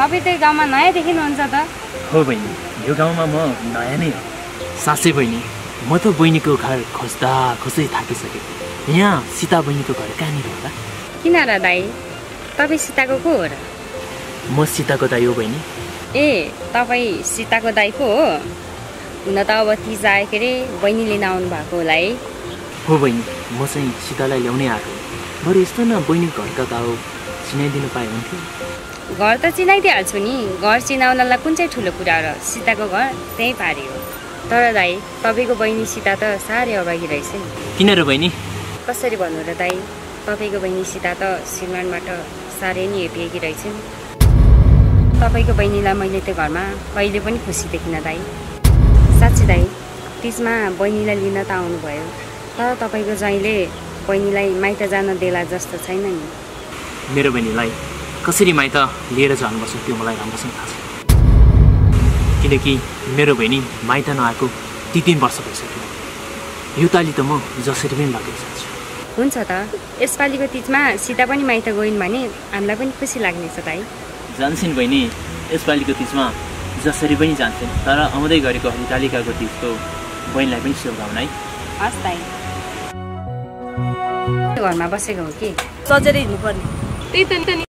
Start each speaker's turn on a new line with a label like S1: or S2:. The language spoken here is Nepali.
S1: तपाईँ त गाउँमा नयाँ देखिनुहुन्छ त?
S2: हो बहिनी, यो गाउँमा म नयाँ नै हो। साँच्चै बहिनी, म त बहिनीको घर खोज्दा खोज्दै थाकिसकेँ। यहाँ सीता बहिनीको घर कहाँनिर होला?
S1: किन र दाइ, तपाईँ सीताको को हो र?
S2: म सीताको दाइ हो बहिनी।
S1: ए, तपाईँ सीताको दाइ को हो? हुन त अब तिज आयो के अरे, बहिनी लिन आउनु भएको होला है?
S2: हो बहिनी, म चाहिँ सीतालाई ल्याउनै आएको। बरु यस्तो न, बहिनीको घरका गाउँ चिनाइदिनु पाए हुन्थ्यो।
S1: घर त चिनाइदिइहाल्छु नि, घर चिनाउनलाई कुन चाहिँ ठुलो कुरा र? सीताको घर त्यहीँ पारि हो। तर दाइ, तपाईँको बहिनी सीता त साह्रै अभागी रहेछ नि।
S2: किन र बहिनी?
S1: कसरी भन्नु र दाइ, तपाईँको बहिनी सीता त श्रीमानबाट साह्रै नै हेपिएकी रहेछ नि। तपाईँको बहिनीलाई मैले त्यो घरमा कहिले पनि खुसी देखिनँ दाइ। साँच्ची दाइ, तिजमा बहिनीलाई लिन त आउनुभयो, तर तपाईँको ज्वाइँले बहिनीलाई माइत जान देला जस्तो छैन नि।
S2: मेरो बहिनीलाई कसरी माइत लिएर जानुपर्छ त्यो मलाई राम्रोसँग थाहा छ। किनकि मेरो बहिनी माइत नआएको 3 वर्ष भइसक्यो। यो ताली त म जसरी पनि लागेको चाहन्छु।
S1: हुन्छ त, यसपालिको तिजमा सीता पनि माइत गइन् भने हामीलाई पनि खुसी लाग्नेछ दाइ।
S2: जान्छन् बहिनी, यसपालिको तिजमा जसरी पनि जान्छन्, तर आउँदै गरेको हरितालिकाको तिजको बहिनीलाई पनि शुभकामना है।
S1: हस् दाइ। घरमा बसेको हो कि
S3: सजेर हिँड्नुपर्ने? त्यही त नि।